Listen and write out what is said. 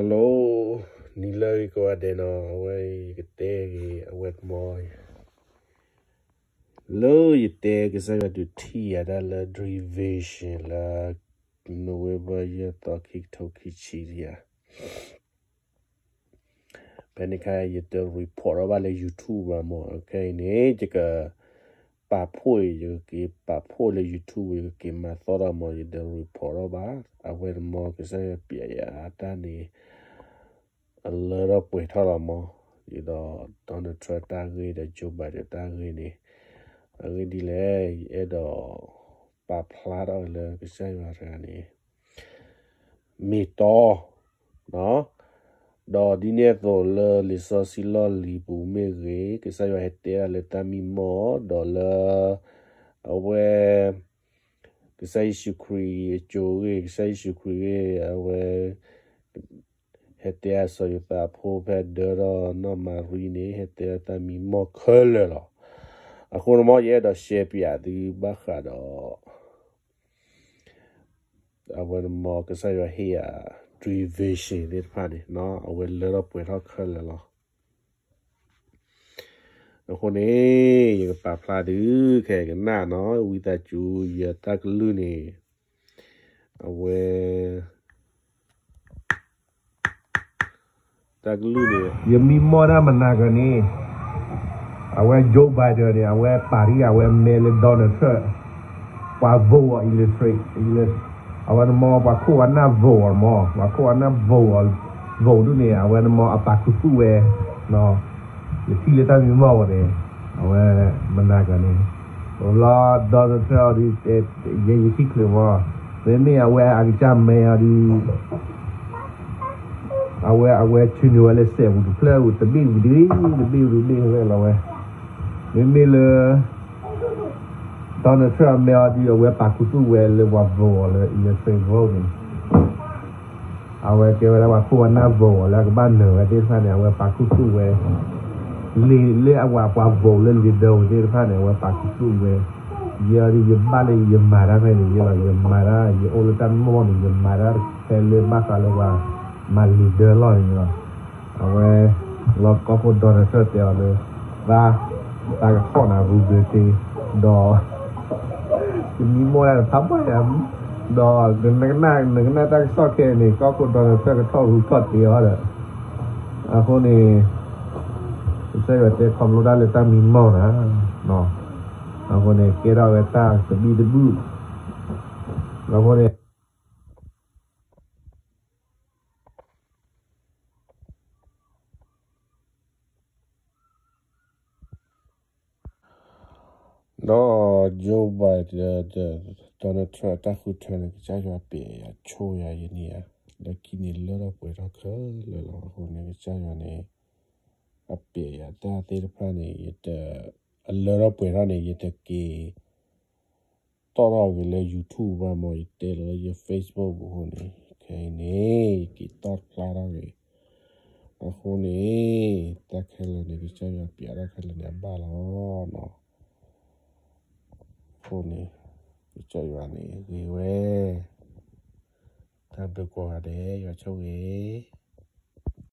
Hello, နံၤလၢအဂ့ၤကိးဂၤဒဲးနီၤ, အဝဲယကတဲဂ့ၤ အဝဲတမီၤ လၢယတဲကစၢ်ယွၤဒုးထံၣ်ယၤတၢ်လၢ dream vision လၢ November ယဲၢ်သီ ခံကထိခံဆံယၤ ဖဲန့ၣ်ခါ ယတ report ထီၣ်ဘၣ်လၢ YouTube ဘၣ်မၢ်, ခဲအံၤန့ၣ် ယက ပာ်ဖှိၣ်အံၤ ယကက့ၤပာ်ဖှိၣ်လၢ YouTube ယကက့ၤမၤသီထီၣ်မၢ်, ယတ report ထီၣ်ဘၣ်, အဝဲတမီၤကစၢ်ယွၤပျဲယၤတၢ်န့ၣ် အလၢထီၣ်ပှဲၤထီၣ်လီၤမၢ်, ဒီး Donald Trump တၢ်ဂ့ၢ်ဒီး Joe Biden တၢ်ဂ့ၢ်န့ၣ်, အဂ့ၢ်ဒ်လဲၣ်, ယအဲၣ်ဒိး ပာ်ဖျါထီၣ်လၢကစၢ်ယွၤတဂၤန့ၣ် မ့ၢ်တီ ဒီးဒ်န့ၣ်အသိးလၢလံာ်စီဆှံလီၢ်လံၤပူၤမ့ၢ်ဂ့ၤ, ကစၢ်ယွၤဟဲတဲဒၣ်လၢတၢ်မံမီၢ်, ဒီးလၢ အဝဲ ကစၢ်ယ့ၣ်ၡူးခရံာ်အစိၤဂ့ၤ, ကစၢ်ယ့ၣ်ၡူးခရံာ်ဂ့ၤ, အဝဲ ဟဲတဲအစီၤယိၤသးဖိဖဲဒၢထီၣ်နီၢ်မၤရံန့ၣ် ဟဲတဲတၢ်မံမီၢ်ခဲလၢာ်လီၤ. အဃိန့ၣ်မၢ် ယအဲၣ်ဒိး share ပျးသုဘၣ်ဃးဒီး အဝဲန့ၣ်မၢ် ကစၢ်ယွၤဟ့ၣ်ယၤ dream vision သ့ၣ်တဖၣ်န့ၣ် အဝဲလၢထီၣ်ပှဲၤထီၣ်ခဲလၢာ်လီၤ. အဃိန့ၣ် ယကပာ်ဖျါဒုး ခဲကနၣ်နီၤ ဝံသးစူၤ ယတၢ်ကလုၢ်န့ၣ် အဝဲ တၢ်ကလုၢ်န့ၣ် ယမံမီၢ်ဒၣ်မနၤကန့ၣ် အဝဲ Joe Biden န့ၣ် အဝဲပာ်တံၢ်အဝဲမဲလၢ Donald Trump ပှၤ vote အီၤ electric အဝဲန့ၣ်မၢ် ပှၤခိၣ်ပှၤနၢ် vote အီၤမၢ် ပှၤခိၣ်ပှၤနၢ် vote အီၤ vote ဒ်န့ၣ် အဝဲန့ၣ်မၢ် အပာ်ခူသူၣ်ဝဲ ယထံၣ်လၢတၢ်မံမီၢ်ဝဲန့ၣ် အဝဲမနၤကန့ၣ် လီၤ Donald Trump အီၤဒုး ယဲယထံၣ်ချုးမၢ် မ့မ့ၢ်အဝဲအကစၢ်မဲအီၤဒုး အဝဲ အဝဲဆူနုာ်ဝဲလၢစဲးပူၤတဖျၢၣ်ပူၤ တဘ့ၣ်ပူၤတဘ့ၣ် တဘ့ၣ်ပူၤတဘ့ၣ်ဝဲလီၤဝဲ မ့မ့ၢ်လၢ Donald Trump အမဲအီၤဒုး အဝဲပာ်ခူသူၣ်ဝဲလၢပှၤ vote အီၤလၢ electric vote န့ၣ် အဝဲကဲဝဲဒၣ်ပှၤခိၣ်ပှၤနၢ် vote အီၤလၢအကဘၣ်နၢၤဝဲသ့ၣ်တဖၣ်န့ၣ် အဝဲပာ်ခူသူၣ်ဝဲ လံာ်လၢအဝဲပှၤ vote လၢ leader သ့ၣ်တဖၣ်န့ၣ် အဝဲပာ်ခူသူၣ်ဝဲ ယဲဒုးယဘၣ်လၢယမၤတၢ်ဖဲန့ၣ် ယဲလီၤ ယမၤတၢ် ယအိၣ်လၢတၢ်မီၢ်န့ၣ် ယမၤတၢ်တခဲလၢဘၣ်ဃးလၢပှၤ မၤ leader လီၢ်န့ၣ်လီၤ အဝဲ လီၤကီၢ်ခိၣ် Donald Trump တဲအီၤလၢ သး သးကထီၣ်နၤ ရူဘ့ၣ်တ့ ဒီး ယမံမီၢ်ဒၣ်တဖးဘၣ်ယၤ ဒီး နကနၣ်တၢ်ကစီၣ်ခဲအံၤန့ၣ် ကီၢ်ခိၣ် Donald Trump ကထီၣ်ရူထီၣ်တ့အီၤဒီး အဃိန့ၣ် ကစၢ်ယွၤတဲခီဖျိတၢ်လၢတၢ်မံမီၢ်နၤ အဃိန့ၣ် ကဲထီၣ်ဝဲတၢ်သဘံၣ်သဘုၣ် အဃိန့ၣ် ဒီး Joe Biden ဒီး Donald Trump အတၢ်ဃုထၢန့ၣ် ကစၢ်ယွၤပျဲယၤဆိၣ်ယၤယန့ၣ်ဧါ, လၢခံန့ၣ်လၢထီၣ်ပှဲၤထီၣ်ခဲလၢာ်လီၤ. အဃိန့ၣ် ကစၢ်ယွၤန့ၣ် အပျဲယၤတၢ်သ့ၣ်တဖၣ်န့ၣ် ယတ အလၢထီၣ်ပှဲၤထီၣ်န့ၣ် ယတက့ၤ တီၣ်ထီၣ်ဂ့ၤလၢ YouTube ဘၣ်မၢ် ယတဲလီၤလၢယ Facebook ပူၤအဃိန့ၣ် ခဲအံၤန့ၣ် ယက့ၤတီၣ်ဖျါထီၣ်ဂ့ၤ အဃိန့ၣ် တၢ်ခဲလၢာ်န့ၣ် ကစၢ်ယွၤပျဲတၢ်ခဲလၢာ်န့ၣ် အဘၣ်လီၤနီၤ. အဃိန့ၣ် ကစၢ်ယွၤန့ၣ်ဂ့ၤဝဲ တၢ်ဘျုးကိးဂၤဒဲး ယွၤဆိၣ်ဂ့ၤ